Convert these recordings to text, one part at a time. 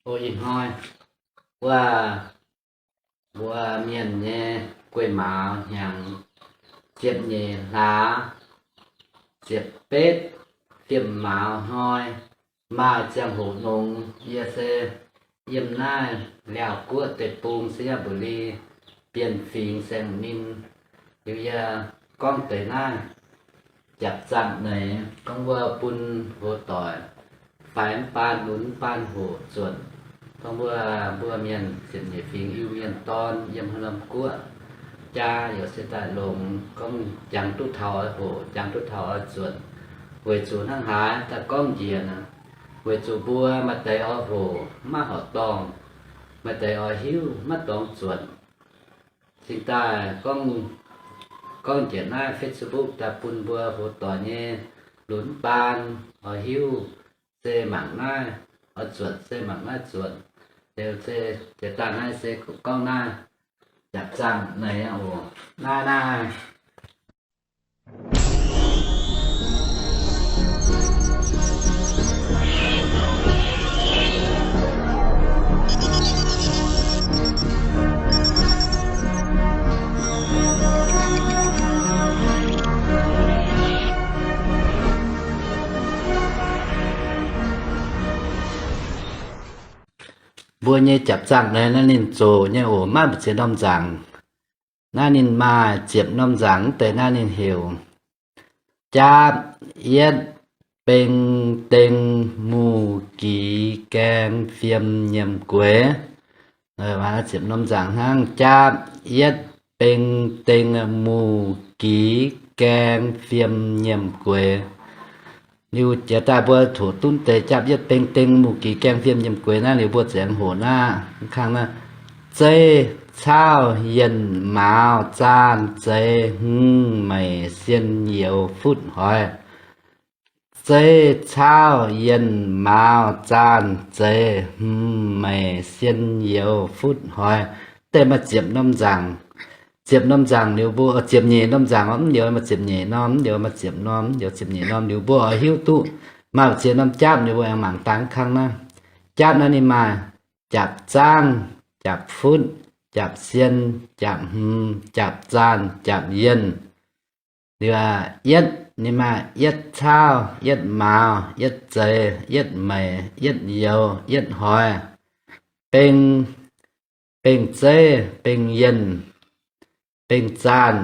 O, ih hnoi wuov mbuo mienh nyei guei mauz hnyangx ziepc nyeic hlaax ziepc betv fiem mauz hnoi, maaih ziangh hoc nongx, yie se yiem naaiv Laauv Guoqv deic-bung, Sainyabuli, Bienh Fingx, Saeng Ninh. Liuz yie gorngv deix naaiv Japc Zaangh Neix, gorngv wuov bun hoc doic faix mv baan lunx mv baan hoc zuotc. Gorngv wuov mbuo mienh ziepc nyeic fingx Iu-Mienh dorn yiem haaix norm guoqv jaa yaac se daaih longx, gorngv jangx duqv taux oix hoc, jangx duqv taux oix zuotc. Weic zuqc hnangv haaix daaih gorngv njiec naaic, weic zuqc mbuo maaih deix oix hoc maiv horqc dorngh, maaih deix oix hiuv maiv dorngx zuotc. Cingx daaih gorngv, gorngv njiec naaiv Facebook daaih bun mbuo hoc doic nyei lunx mv baan oix hiuv se mangc naaiv, oix zuotc se mangc naaiv zuotc. Liuz se jiex daaih naaiv se gorngv naaiv Japc Zaangh Neix oc. Naaiv naaiv Mbuo nyei Japc Zaangh Neix naaiv ninh zoqc nyei oc, maiv maaih ziex norm nzaangc. Naaiv ninh maaih ziepc norm nzaangc, mv deix naaiv ninh heuc jaapv, yietv, beng, deng, muh, gix, gaeng, fiem, nyiemc, gueix. Ziepc norm nzaangc hnangv, jaapv, yietv, beng, deng, muh, gix, gaeng, fiem, nyiemc, gueix. Liuz jiex daaih mbuo hoqc duqv deix jaapv, yietv, beng, deng, muh, gix, gaeng, fiem, nyiemc, gueix naaiv liuz mbuo ziouc hoqc naaiv kang naaiv, zeiv, caauv, yienh, mauz, zaanh, zeix, hmz, meic, sien, youz, futv, hoix. Zeiv, caauv, yienh, mauz, zaanh, zeix, hmz, meic, sien, youz, futv, hoix. Deix maaih ziepc norm nzaangc. Ziepc norm nzaangc liuz mbuo, ziepc nyeic norm nzaangc, mv liuz maaih ziepc nyeic norm, mv liuz maaih ziepc norm, mv liuz ziepc nyeic norm liuz mbuo oix hiuv duqv maaih ziex norm jaapv liuz mbuo aengx mangc dangx kang naaiv. Jaapv naaiv ninh maaih jaapv zaangv, jaapv futv, jaapv sien, jaapv hmz, jaapv zaanh, jaapv yienh. Liuz yietv ninh maaih yietv caauv, yietv mauz, yietv zeix, yietv meic, yietv youz, yietv hoix. Beng, beng zeiv, beng yienh, beng zaanh,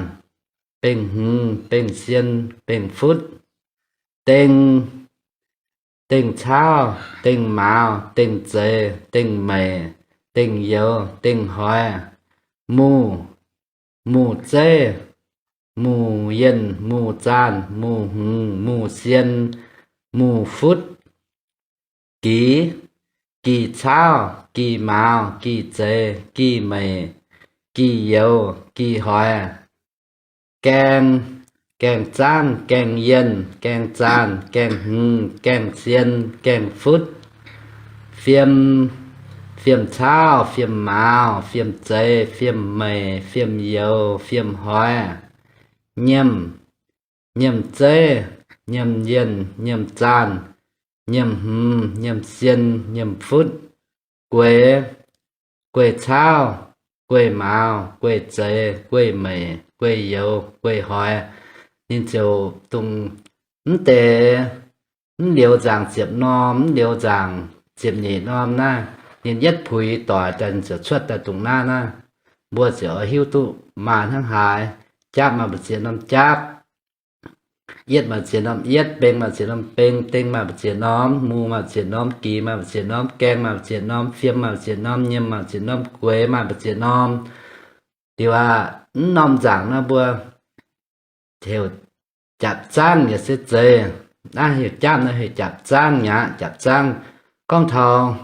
beng hmz, beng sien, beng futv. Deng, deng caauv, deng mauz, deng zeix, deng meic, deng youz, deng hoix. Muh, muh zeiv, muh yienh, muh zaanh, muh hmz, muh sien, muh futv. Gix, gix caauv, gix mauz, gix zeix, gix meic, gix youz, gix hoix. Gaeng, gaeng zaangv, gaeng yienh, gaeng zaanh, gaeng hmz, gaeng sien, gaeng futv. Fiem, fiem caauv, fiem mauz, fiem zeix, fiem meic, fiem youz, fiem hoix. Nyiemh, nyiemh zeiv, nyiemh yienh, nyiemh zaanh, nyiemh hmz, nyiemh sien, nyiemh futv. Gueix, gueix caauv, gueix mauz, gueix zeix, gueix meic, gueix youz, gueix hoix. Ninh ziouc dongh mv deix mv liouz nzaangc ziepc norm, mv liouz nzaangc ziepc nyeic norm naaiv, ninh yietv puix doic daaih ninh ziouc cuotv daaih dongh naaiv naaiv. Mbuo ziouc oix hiuv duqv maaih hnangv haaix. Jaapv maaih mbu'ziex norm jaapv. Yietv maaih ziex norm yietv, beng maaih ziex norm beng, deng maaih mbu'ziex norm, muh maaih ziex norm, gix maaih mbu'ziex norm, gaeng maaih mbu'ziex norm, fiem maaih mbu'ziex norm, nyiemh maaih ziex norm, gueix maaih mbu'ziex norm. Liuz aqv, mv norm nzaangc naaiv mbuo heuc jaapv zaangv yaac se zeiz. Naaiv heuc jaapv, naaiv heuc jaapv zaangv mi'aqv. Jaapv zaangv gorngv taux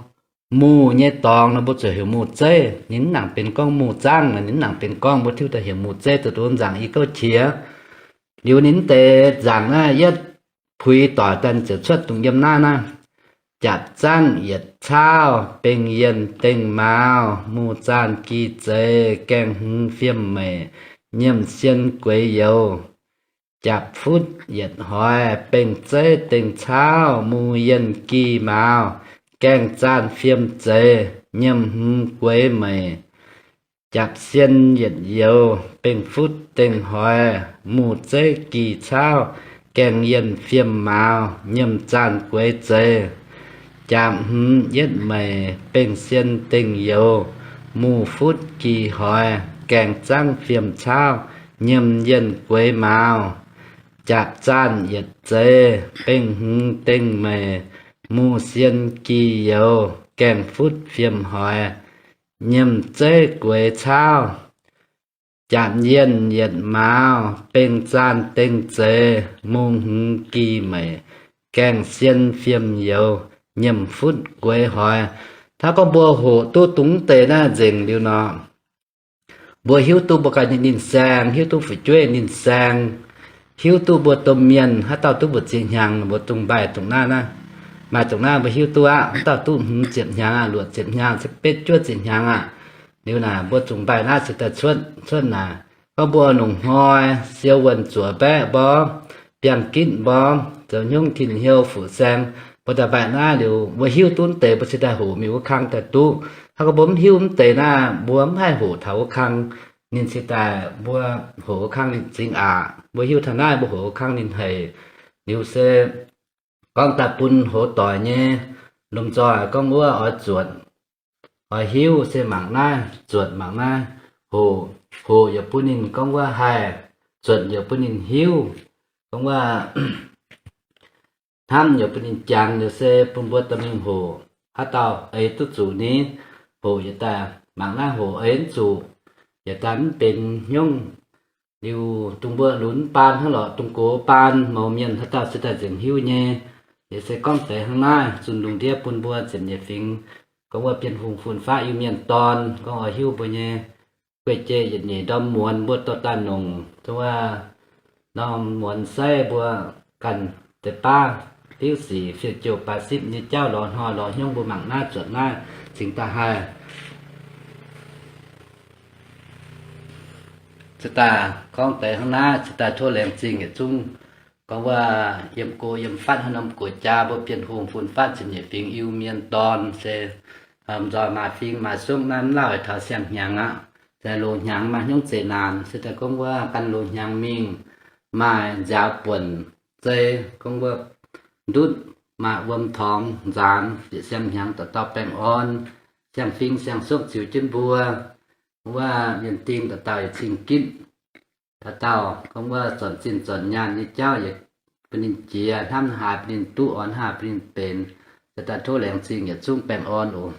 muh nyei dorngx nor mbuo ziouc heuc muh zeiv. Ninh mv nangc benx gorngv muh zaangv, ninh mv nangc benx gorngv, mbuo tiuv daaih heuc muh zeiv, zoux duqv nzaangc i gouv qiex. Liuz ninh mv deix nzaangc naaiv yietv puix doic daaih ziouc cuotv dongh yiem naaiv naaiv. Jaapv zaangv yietc caauv, beng yienh dengh mauz, muh zaanh gi zeix, gaeng hmz fiem meic, nyiemh sien gueix youz. Jaapv futv yietc hoix, beng zeiv dengh caauv, muh yienh gi mauz, gaengh zaanh fiem zeiz, nyiemc hmz gueix meic, japc sien yietc youz, bengh futv dengh hoix, muh zeiv gih caauv, gaengh yienh fiem mauz, nyiemc zaanh gueix zeiz, japc hmz yietv meic, bengh sien dengh youz, muh futv gih hoix, gaengh zangv fiem caauv, nyiemc yienh gueix mauz, japc zaanh yietc zeiz, bengh hmz dengh meic, muh sien gih youz, gaengh futv fiem hoix, nyiemc zeiv gueix caauv, japc yienh yietc mauz, bengh zaanh dengh zeiz, muh hmz gih meic, gaengh sien fiem youz, nyiemc futv gueix hoix. Hnangv gorngv mbuo hoqc duqv dongh mv deix naaiv nzengc liuz nor, mbuo hiuv duqv mbuo ganh ninh saeng, hiuv duqv fu'jueiv ninh saeng, hiuv duqv mbuo domh mienh haaix dauh duqv mbu'ziex hnyangx, mbuo dungx mbaih dongh naaiv naaiv. Maaih dongh naaiv mbuo hiuv duqv aqv, haaix dauh duqv hmz ziepc hnyangx aqv, luoqc ziepc hnyangx, betv juov ziepc hnyangx aqv. Liuz naaic mbuo dungx mbaih naaiv cingx daaih cuotv, cuotv naaic. Gorngv mbuo longc hnoi siou wuonh zuoqc baeqv mborqv, biangh gitv mborqv, zoux hnyungv tin-hnyouv fuqv saeng, mbuo daaih mbaih naaiv liuz mbuo hiuv duqv mv deix mbuo cingx daaih hoqc mingh wuov kang daaih duqv. Hnangv gorngv mbuo mv hiuv mv deix naaiv mbuo mv haih hoqc taux wuov kang. Ninh cingx daaih mbuo hoqc wuov kang ninh zingx aqc. Mbuo hiuv taux naaiv mbuo hoqc wuov kang ninh haic. Liuz se gorngv daaih bun hoz doic nyei lomh nzoih gorngv wuov oix zuotc, oix hiuv se mangc naaiv zuotc mangc naaiv hoqc. Hoqc yaac bun ninh gorngv wuov haih, zuotc yaac bun ninh hiuv. Gorngv wuov hnamv yaac bun ninh jangx, liuz se bun mbuo dorh mingh hoqc. Haaix dauh eix duqv zuqc ni, hoqc yietc daaih mangc naaiv hoqc eix mv zuqc, yietc daaih mv benx hnyouv. Liuz dongh mbuo lunx baan hnangv lorqc, dongh gox baan mouz mienh haaix dauh se daaih nzengc hiuv nyei. Liuz se gorngv deix hnangv naaiv zunh lungh ndiev bun mbuo ziepc nyeic fingx, gorngv wuov Bienh Hungh fun-faqv Iu-Mienh dorn gorngv oix hiuv mbuo nyei guei-jei yietc nyeic ndorm muonz mbuo dorh daaih nongc, dongh wuov ndorm muonz saiv mbuo ganh deix baav diuv sic fiuv jouh baaix sipv nyei jauv lorz hnoi lorz hnyouv mbuo mangc naaiv zuotc naaiv cingx daaih haih. Cingx daaih gorngv deix hnangv naaiv, cingx daaih tov laengz zingh yietc zungv gorngv wuov yiem go yiem fatv haaix norm guoqv-jaa mbuo Bienh Hungh fun-faqv ziepc nyeic fingx Iu-Mienh dorn se nzoih maaih fing maaih suqv naaiv mv lauh taux siang-hnyangx aqv. Se loz-hnyangx maaih hnyouv zeqc naanc, se daaih gorngv wuov gan loz-hnyangx mingh maaih nziaaux buonc zei, gorngv wuov ndutv maaih wuom torngx nzaanx, bieqc siang-hnyangx dauh dauh baengh orn, siang-fing siang-suqv ziux jienv mbuo. Gorngv wuov mienh ding dauh dauh yietc cing-gitv, dauh dauh gorngv wuov zornc zinh zornc nyaanh nyei jauv yietc bun ninh jiex, hnamv haaix bun ninh duqv, orn haaix bun ninh benx. Se daaih tov laengz zingh yietc zungv baengh orn oc.